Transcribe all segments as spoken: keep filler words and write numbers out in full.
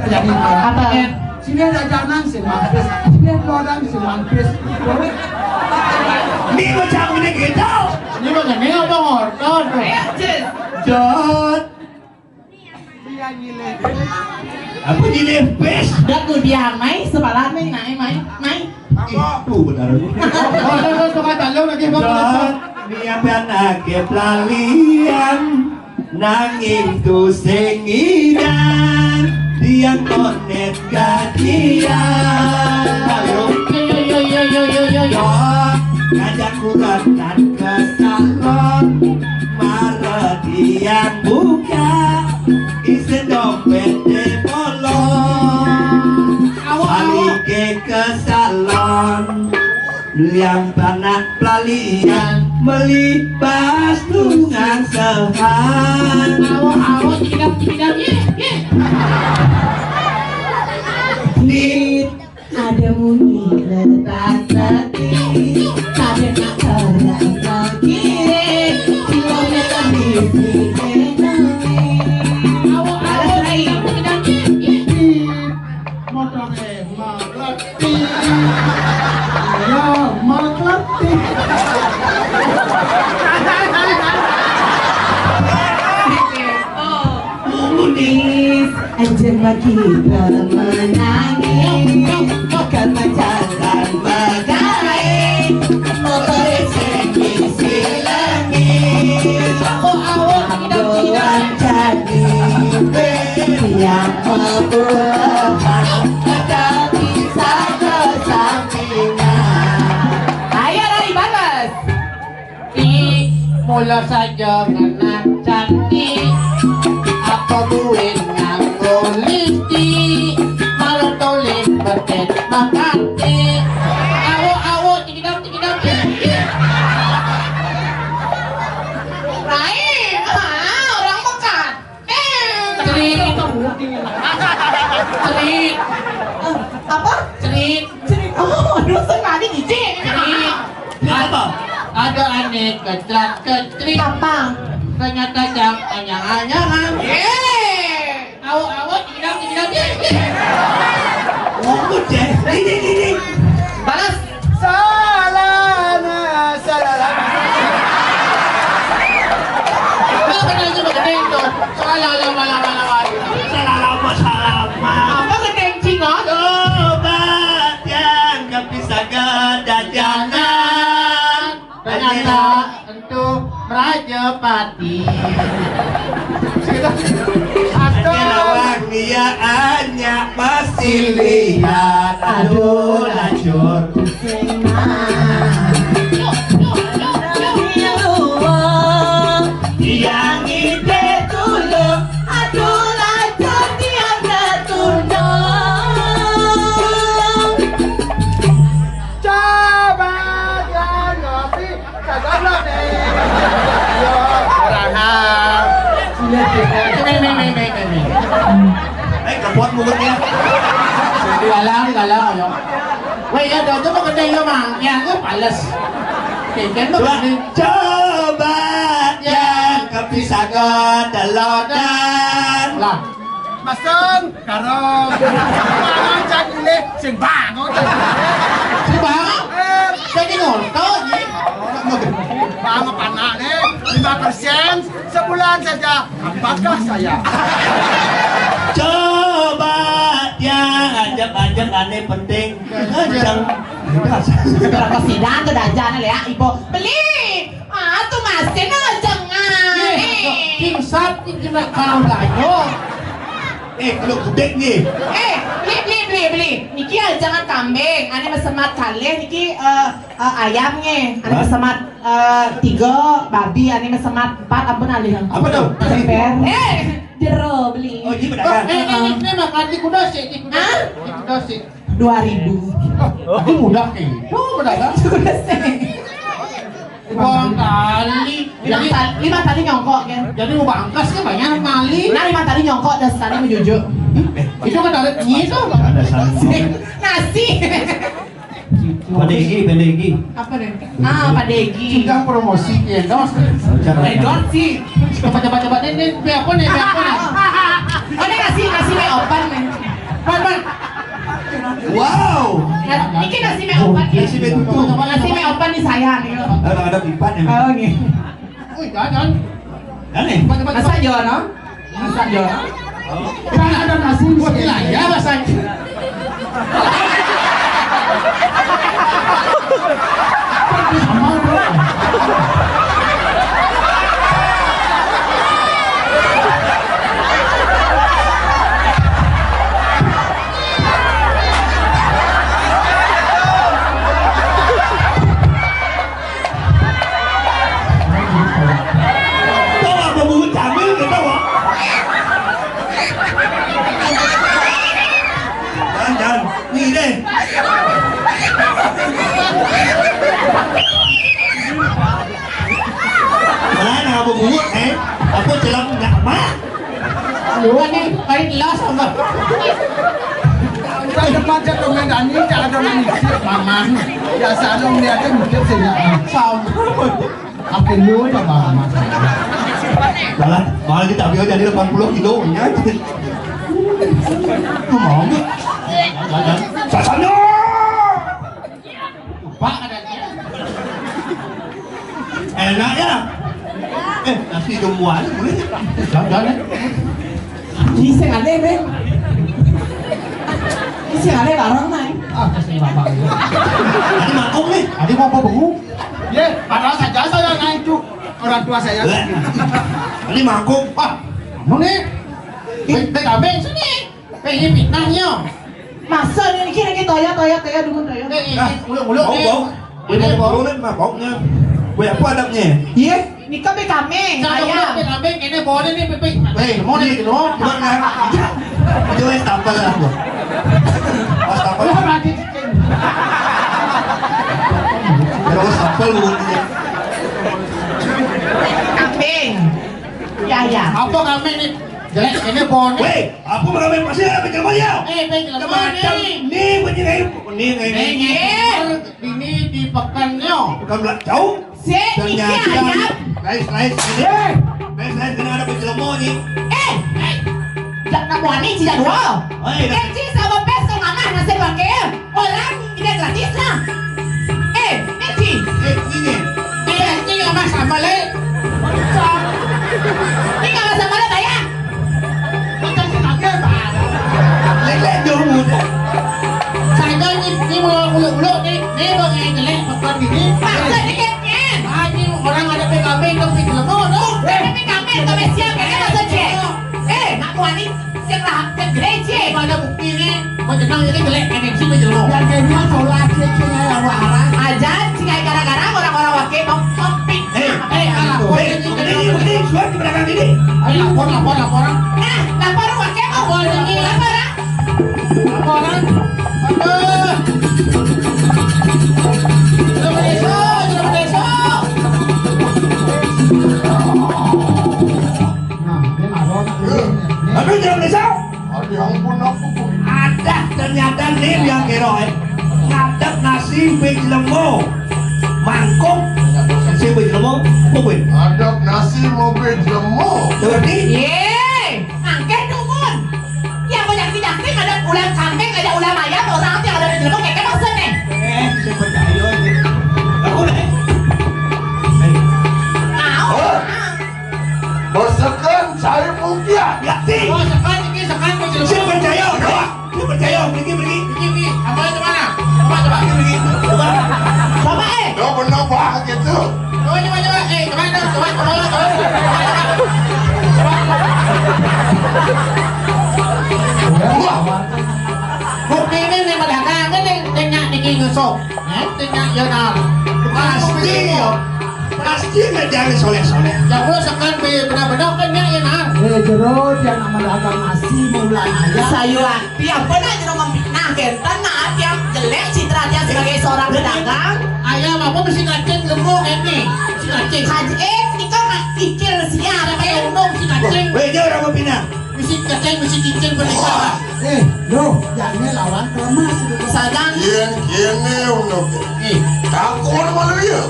Apa? Sini ada jangan sih mampis. Sini ada orang sih mampis. Ini macam ini gitu. Ini macam ini apa ngorton? Jod. Apa nyilih pes? Dak ku dia mai sepalan mai nai mai mai. Itu benar. Oh, ada satu kata lo lagi bang. Jod, niat anake pelalian. Nanging tu sing ngidan, dia konet gajian. Lalu, yo, yo, yo, yo, yo, yo, yo. Yo, ngajak kuratan ke salon. Mara dia buka, isi dompet de bolong. Awak, awak. Balik ke salon. Yang panak pelalian meli pas tungan sehat. Awo, awo, tidak, tidak, ye, ye. Nit. Ada munyi letak tadi, pada nak terang kiri, kilometer di sini. Awo, awo, tidak, tidak, ye, ye. Motor eh, Mak Leti. Ya, Mak Leti. Unis, ajar bagi menangis. Bukan pacaran bagai. Motor sendiri silangi. Aku awak tidak, tidak jadi. Yang membuat kata bisa kesampingan. Ayo, Rai, balas. Ti, mula saja ngena cantik. Apa buin nganggo lipstik. Malah tulis betet makati. Awo, awo, tinggi dong, tinggi dong. Rai, ah, orang Mekah. Cerit. Cerit. Eh, apa? Cerit. Cerit. Oh, aduh, senang nih, Cici. Cerit. Apa? Ada aneh kecak kecrit. Apa? Ternyata jam anyang-anyangan. Yeay. Awak-awak, tidak, tidak, tidak. Oh, udah. Ini, ini. Balas. Salana, salala. Apa kena itu betul tu? Salala, mala, mala, mala. Salala, salama. Apa kena cingok? Coba yang kepisah gada jangan. Ternyata entu Raja Pati. Astaga. Lawang dia anyak masih lihat. Aduh, lacur. Yang ide dulu. Aduh, lacur dia tertunduk. Coba dia ngopi. Kagak lo deh. Yo, orang hal. Ini, ini, ini, ini, ini. Eh, kepot mulutnya. Di dalam, di dalam, ayo. Weh, ya, tuh, tuh, gede lo, Mang. Ya, lu pales. Keken lo, coba, coba, ya, kepisah ke telodan. Lah. Masang. Karo. Mangan cah cilik sing bangun. Sing bangun? Eh. Jadi ngono iki. Bangun panakne lima persen sebulan saja. Apakah saya? Coba dia ajak-ajak aneh penting. Ajak. Berapa sidang tuh dajane ya, Ibu? Beli. Ah, tuh masih no jangan. Sing sat iki kena kau gayo. Eh, lu gudeg nih. Eh, beli, beli, beli, beli. Niki ya jangan kambing. Ane mesemat kalih niki eh eh, ayam nih. Ane mesemat eh, tiga babi, ane mesemat empat ampun alih. Apa tuh? Ceper. Eh, jero beli. Oh, iya benar. Eh, ini, ini makan di kuda sih, di kuda. Hah? Di kuda sih. Dua ribu. Tapi mudah nih. Oh, mudah kan? Sudah sih. Uang kali. Lima kali, lima kali nyongkok kan? Jadi mau bangkas kan banyak mali. Nah, lima kali nyongkok dan sekali menjujuk. Itu kan ada nyi itu. Ada saling. Nasi. Padegi, Padegi. Apa deh? Ah, Padegi. Sudah promosi, endorse. Endorse sih. Coba, coba, coba. Ini, ini, ini apa nih? Ini apa nih? Oh, ini nasi, nasi nih open nih. Nah, ini nasi mie opat ya. Nasi mie tutu. Nasi mie opat nih saya nih. Ada, ada pipat ya. Oh, gitu. Wih, jangan. Aneh. Masa Jono? Masa Jono? Kan ada nasi di sini. Ya, masa. Tahu apa bungut camel, nggak tahu, ah? Jangan, jangan. Nih deh. Mana apa bungut, eh? Apa celam nggak mah? Lu nih, paling jelas apa? Saya depan cek komentar ini, cak ada manisip, mamang. Biasa dong, dia ada mungkin sih, ya. Sama. Akhirnya, ya, mamang. Jalan, malah kita ambil jadi delapan puluh kilo, ya. Lu mau nggak? Jalan. Sasanya! Pak, ada dia. Enak ya? Eh, nasi jumbuan, boleh? Jangan, eh. Ini sing ada, Bang. Ini sing ada larang, Bang. Ah, kasih bapak. Tadi mangkok nih. Tadi mau apa, Bu? Ya, padahal saja saya naik, Cuk. Orang tua saya. Eh. Tadi mangkok. Pak, kamu nih. Baik, baik, Abang, sini. Eh, ini fitnahnya. Masa ini kira kita ya, toya, toya, dukun toya. Eh, eh, eh, uluk, uluk, bau, eh. Bau. Ini bau, bau, mah baunya. Gue apa adabnya? Iya, ini kan B K M, saya. Ini boleh nih, Pipi. Eh, mau nih, gitu. Gimana? Itu wes tampil lah, gua. Pas tampil. Wah, lagi cicing. Terus tampil, gua. Kambing. Ya, ya. Apa kambing nih? Jelek, ini boleh. Weh, apa mengambil pasir, apa jelema ya? Eh, apa jelema nih? Macam ni, macam ni, ni, ni, ni. Eh, iya. Ini di pekannya. Bukan belak jauh. Si, ternyata, iki ayam. Guys, guys, ini. Eh. Guys, guys, ini ada penjelema ni. Eh, eh. Jangan berani, tidak dua. Oh, iya. Kecil sama pes ke mana nasib pakai? Orang ini gratis lah. Eh, Eci. Eh, ini. Eh, ini nggak mas sama le. Ini nggak mas sama le, bayar. Macam si kakek, Pak. Lele dong, udah. Saya ni, ni mau uluk-uluk ni, ni bang yang jelek, bukan ini. Paksa dikit, Nyen. Ah, ni orang ada P K B, tapi jelema tu. Ada P K B, tapi siap, ini masa cek. Eh, nak buat ni. Sing lah, sing gereja. Mana bukti ni? Kau jenang jadi jelek, kan, yang sini jelek. Yang kedua, soal acil, cina, yang waras. Ajan, sing gara-gara orang-orang wakil, mau, mau pik. Eh, eh, ah, eh, ini, ini, ini, suara di belakang ini. Ayo, lapor, lapor, lapor. Nah, lapor wakil, mau. Lapor ini, lapor, ah. Lapor, ah. Aduh. Sudah berdeso, sudah berdeso. Nah, ini marah. Aduh, jangan risau. Aduh, ya ampun, aku pun. Ada ternyata ni yang kira, eh. Ngadep nasi bej lemo. Mangkuk. Nasi bej lemo. Apa, Bun? Ngadep nasi mau bej lemo. Berarti? Ye, angkat dukun. Ya, mau jaksi-jaksi, ada ulam kambing, ada ulam ayam, orang nanti ada bej lemo, kayak apa maksudnya? Eh, saya percaya je. Aku dah, eh. Eh. Au. Oh. Au. Besekan cari mungkin. Ya, si. Oh, sekan ini, sekan, kau jelek. Saya percaya, doa. Saya percaya, pergi, pergi. Pergi, pergi. Apa itu mana? Coba, coba. Pergi, pergi. Coba. Coba, eh. Kau benar bah gitu. Coba, coba, coba. Eh, coba, coba, coba, coba, coba. Coba, coba. Wah. Bukti ini nih, pedagang ini, tengah dikit ngesok. Eh, tengah ya, nah. Pasti ya. Pasti menjadi soleh-soleh. Ya, gua sekan be-, benar-benar kan ya, ya, nah. Eh, jero, dia nama dagang nasi, mau ulah ayam. Sayuran. Tiap pernah jero memfitnah, kenten, nah, tiap jelek citra dia sebagai seorang pedagang. Ayam apa mesti kacang lembut ini? Mesti kacang. Haji, eh, kita nggak kikil siap, eh. Ayam undung mesti kacang. Weh, dia orang mau pindah. Mesti kacang, mesti cincin berlipat. Eh, loh, jangan lawan kemas itu. Sadang. Yen kene undung. Eh. Takon malu ya.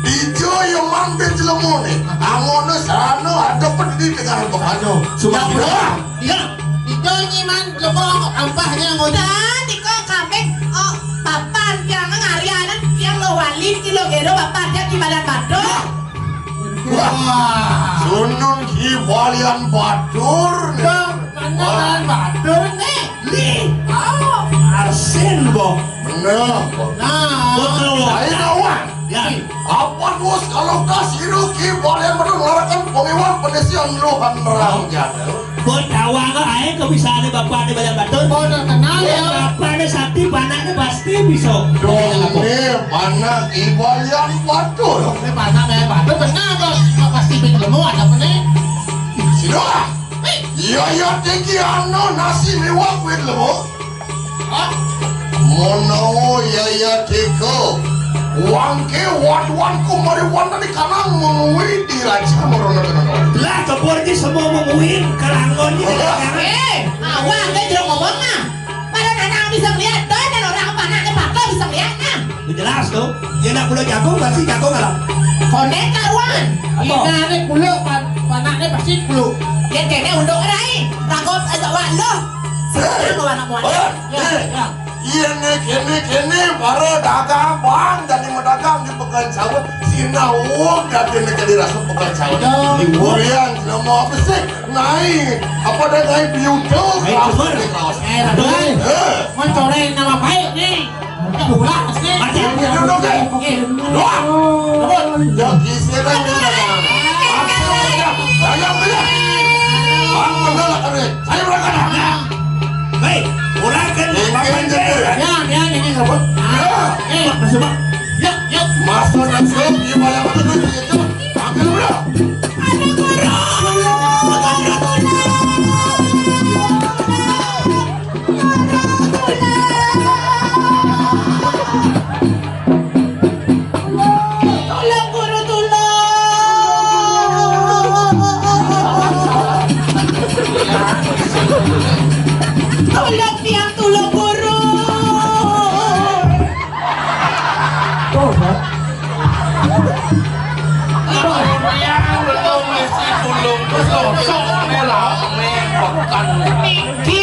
Ijo yang mampir jelemo ni. Amono sarano ada peduli dengan pemano. Cuma ya, iya. Ijo nyiman jelemo ampahnya ngono. Dan iko kambing, oh, Kira bapak dia Ki Balian Batur. Wah, sunun Ki Balian Batur nih. Balian Batur nih. Nih, oh, arsin, Bo. Bener. Nah, betul. Saya kawan. Ya. Apa bos kalau kasih Ki Balian Batur ngarahkan pengiwan penisian luhan rang jadel? Buat awal ae kebisaane bapakne Balian Batur. Bener kenal ya. Bapakne sakti, panakne pasti bisa. Dong, nih, panak Ki Balian Batur. Ini panak Balian Batur, bener kok. Pasti bikin lemu ada apa nih? Sida. Iya, iya, tinggi anu nasi liwak kuwi lemu. Hah? Menawa iya, iya, tika. Wangke wadwanku mari wonten ing kanang mengui di raja merono kenono. Lah, kebon iki semua mengui, kelangon iki. Eh, awak ke jero ngomong nah. Pada anak bisa ngeliat, dan orang panaknya bakal bisa ngeliat nah. Udah jelas tuh. Dia nak pulau jagung, pasti jagung alam. Konek karuan. Apa? Ini kulo pan panaknya pasti kulo. Dia kene unduk rai. Takut aja wak lo. Sekarang lo anak muda. Hei, ya, hei. Ya. Iya nih, kene, kene, para dagang, Bang, jadi mendagang di Pekan Sawit. Sina wong dadi nek dirasa Pekan Sawit. Ya. Di Burian, nama apa sih? Naik. Apa ada naik biudo? Naik kelas, cemar. Naik kelas. Eh, Raden. Eh. Mencoreng nama baik nih. Udah pulang sih. Mati. Duduk, eh. Oke. Dua. Dua. Ya, kisi kan ini dagangan. Apa ya? Saya beli. Apa enggak lah, kami? Saya berangkat. Hei, orang kan. Ini bapak kan, cek. Ya, ya, ini nggak, Bos. Ya. Eh, masuk, Bang. Ya, ya. Masuk, masuk. Gimana, Bang? Ambil, Bro. Ada guru. Guru tulang. Guru tulang. Tulung, guru, tulung. Tulung tiang, tulung guru. Tulung tiang, tulung misi, tulung besok, besok, merah, merah, pekan. Niki